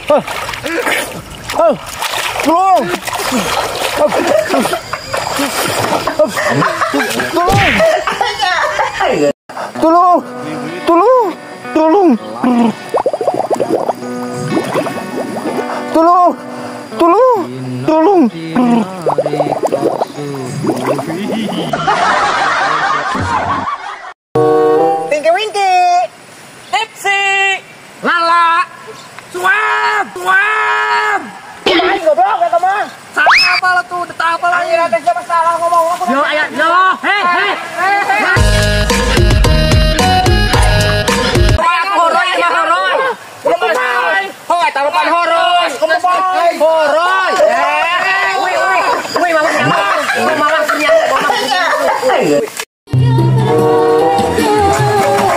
Tolong. Tolong. Tolong. Tolong. Tolong. Tolong. Tolong. Tolong. Tinky Winky. Tipsy. Lala. Suam. Suam. Aing goblok eta mah. Salah apa lo tuh? Detak apa lagi? Anjir siapa salah ngomong. Yo aya yo. Hei hei. Horoy mah horoy. Hoi tarupan horoy. Horoy. Wih wih. Wih malah malah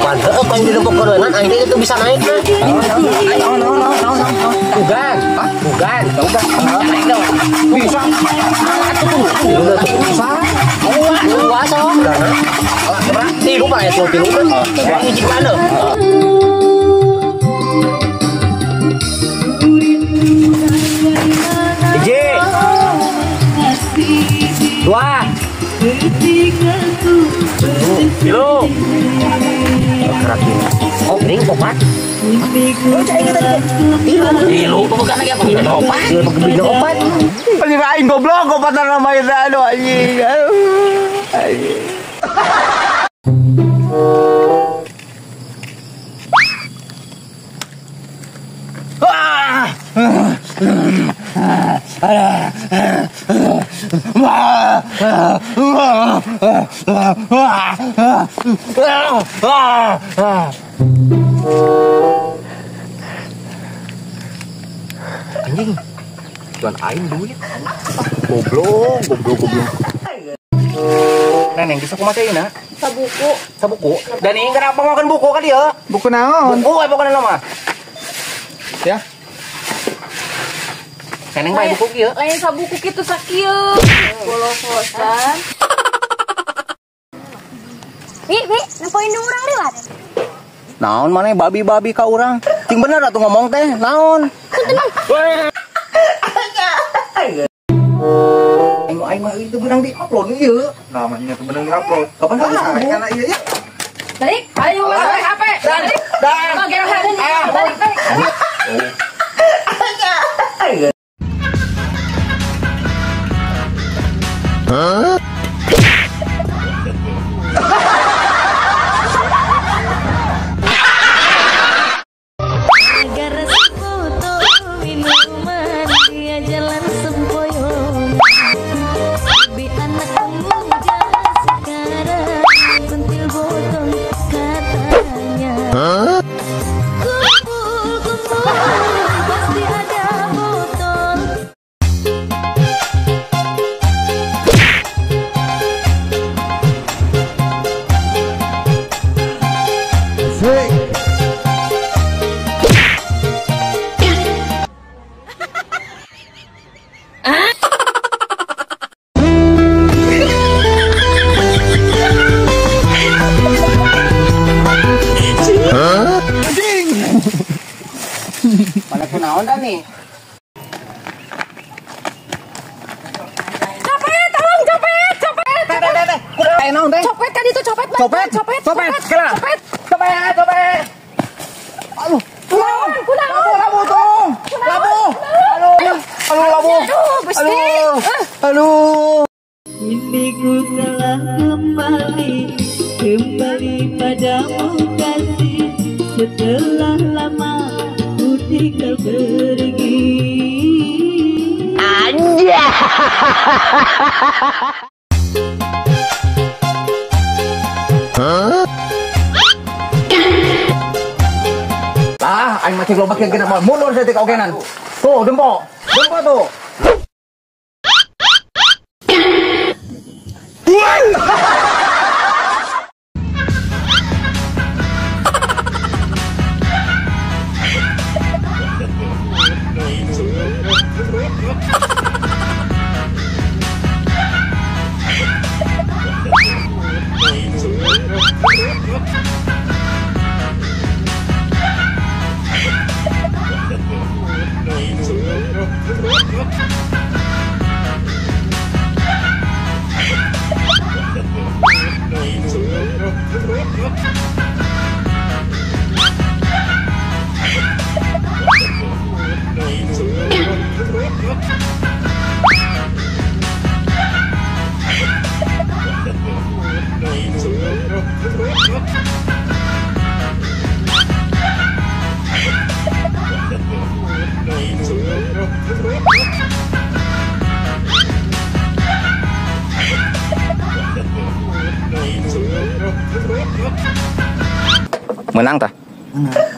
Mantep apa yang di lembok koronan aing itu bisa naik mah. Bukan. Bukan. Naik dong. Bisa. Bisa. Dua so. Tilu pak ya tilu kan. Hiji mana? Hiji. Dua. Tilu. Oh, ring opat. Tilu, bukan lagi apa? Opat. Tilu opat. Anjing aing goblok opat nama itu aduh anjing. Anjing. Anjing, tuan aing duit. Goblok, goblok, goblok. Neneng bisa kumaha na? Sabuku. Sabuku. Dan ini kenapa makan buku kan dia? Buku naon? Buku apa bukan nama? Ya. Neneng bae buku kieu. Lain sabuku kitu sakieu. Bolokosan. Bi, bi, nempoin dong urang liwat. Naon maneh babi-babi ka urang? Ting bener atuh ngomong teh, naon? Aing aing mah itu beunang di-upload ieu. Namanya tuh beunang di-upload. Kapan ka kana ieu ya? Balik, ayo HP. Dan dan. Balik, balik. Huh? Mana kunaon dah nih? Copet, tolong copet, copet. Teh, teh, teh. Naon teh? Copet kan itu copet, copet, copet, copet, copet, copet, copet. Aduh, kunaon, kunaon. Labu tolong. Labu. Aduh, aduh labu. Aduh, Gusti. Aduh. Mimpiku telah kembali, kembali padamu kasih. Setelah lama ku tinggal pergi. Anjay. Huh? Ah, aing mah loba kieu kena mundur saeutik ogenan. Tuh, dempo. Dempo tuh. Menang tah? Menang.